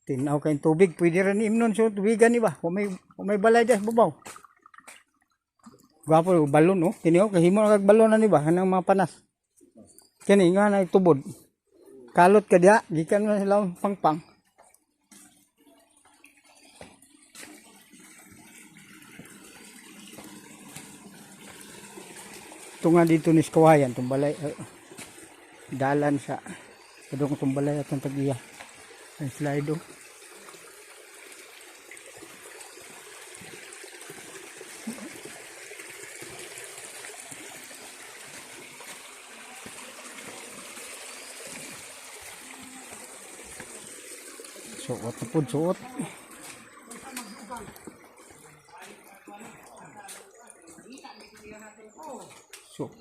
Tinaw kayong tubig. Pwede rin imnon sa tubigan ni ba? Kung may balay dyan sa babaw. Gwapo, balon, oh. Kini, oh, kahimo na kag balon na ni ba? Kanang mga panas. Kini, nga na tubod. Kalot ka diya. Gikan na sila pangpang. Ito nga dito ni Skawayan, itong balay. Dalan sa kadong itong balay at ang tagiya. Ang slide, oh. Suot na po, suot. Suot.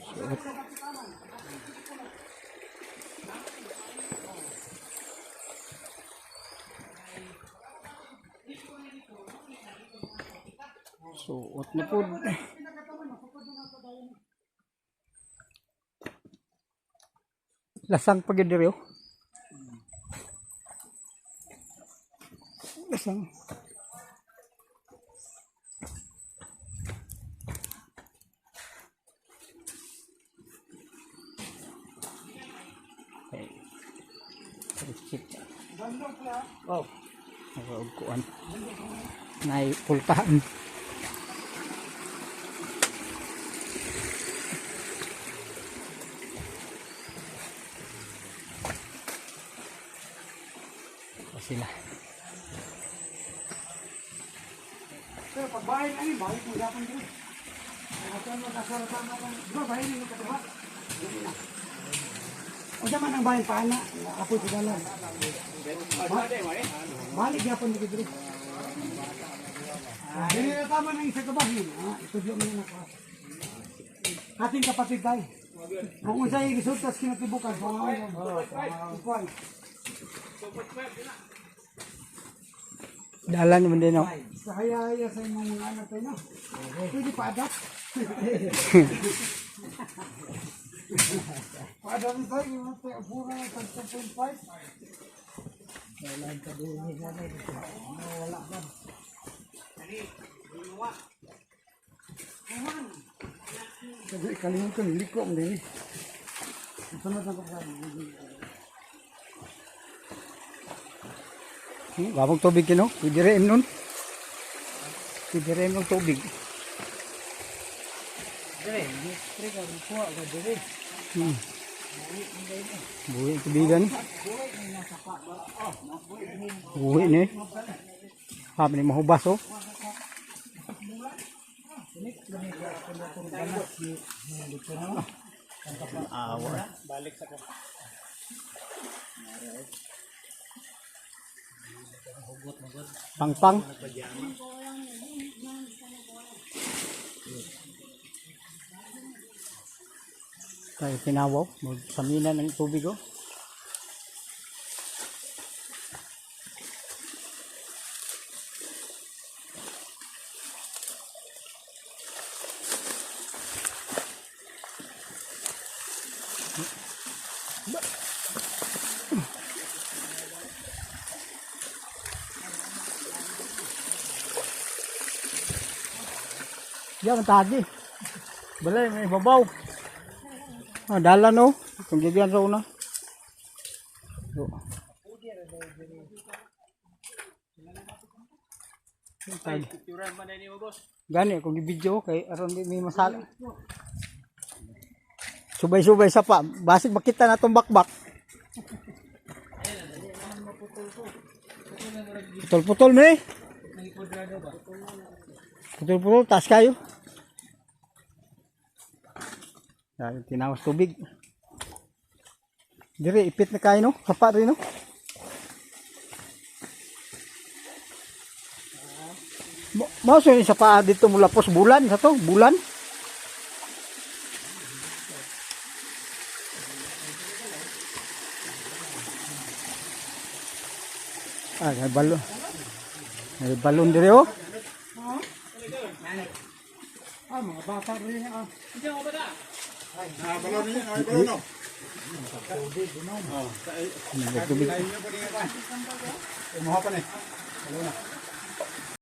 Suot. Suot na po. Lasang pag yun, oh. Lasang. Okay. Receipt. Oh. Nakaugkuan. Nay pultahan. O sila. Pero pag bahay na yun, bahay mo yapon din. Ay, mo kasaratan na lang. Di ba bahay ninyo katuha? Dili na. O siya man ang bahay paana, apoy sa dalan. Balik yapon dito dito. Dili na tama ng isa ka bahin. Ah, itudlo mo na ako. Ating kapatid tayo. Kung unsay resulta sa kinatibukan, pangalan mo. Kuan. Dalan naman din, oh. Sa haya-haya sa imong mga anak tayo, no? Pwede pa adapt. Pa-adapt tayo, yung tayo, pura na tag 2.5. Wala ba? Sabi, kalimutan, liko mo din eh. Sunod na ko sa Wabog tubig kino. Pwede rin nun. Pwede rin ng tubig. Buhi ang tubigan. Buhi ni. Habi ni mahubas, oh. Awa. Pangpang. Tayo tinawaw. Magsamina ng tubig, oh. Diyan, ang tagi. Balay, may babaw. Ah, dala no. Itong gigyan sa una. So. Tagi. Gani, kung i-video kay aron di may masala. Subay-subay sa pa. Basig makita na itong bakbak. Putol-putol, may. Putol-putol, taas kayo. Dahil tinawas tubig. Dire, ipit na kayo, no? Sapa rin, no? Mao sa sapa dito mula pos bulan sa to, bulan. Ah, may balon. May balon dire, oh. Ah, mga bata rin ah. Oh, Tubig. kain nyo pa rin ka. Umuha pa na eh. Wala na.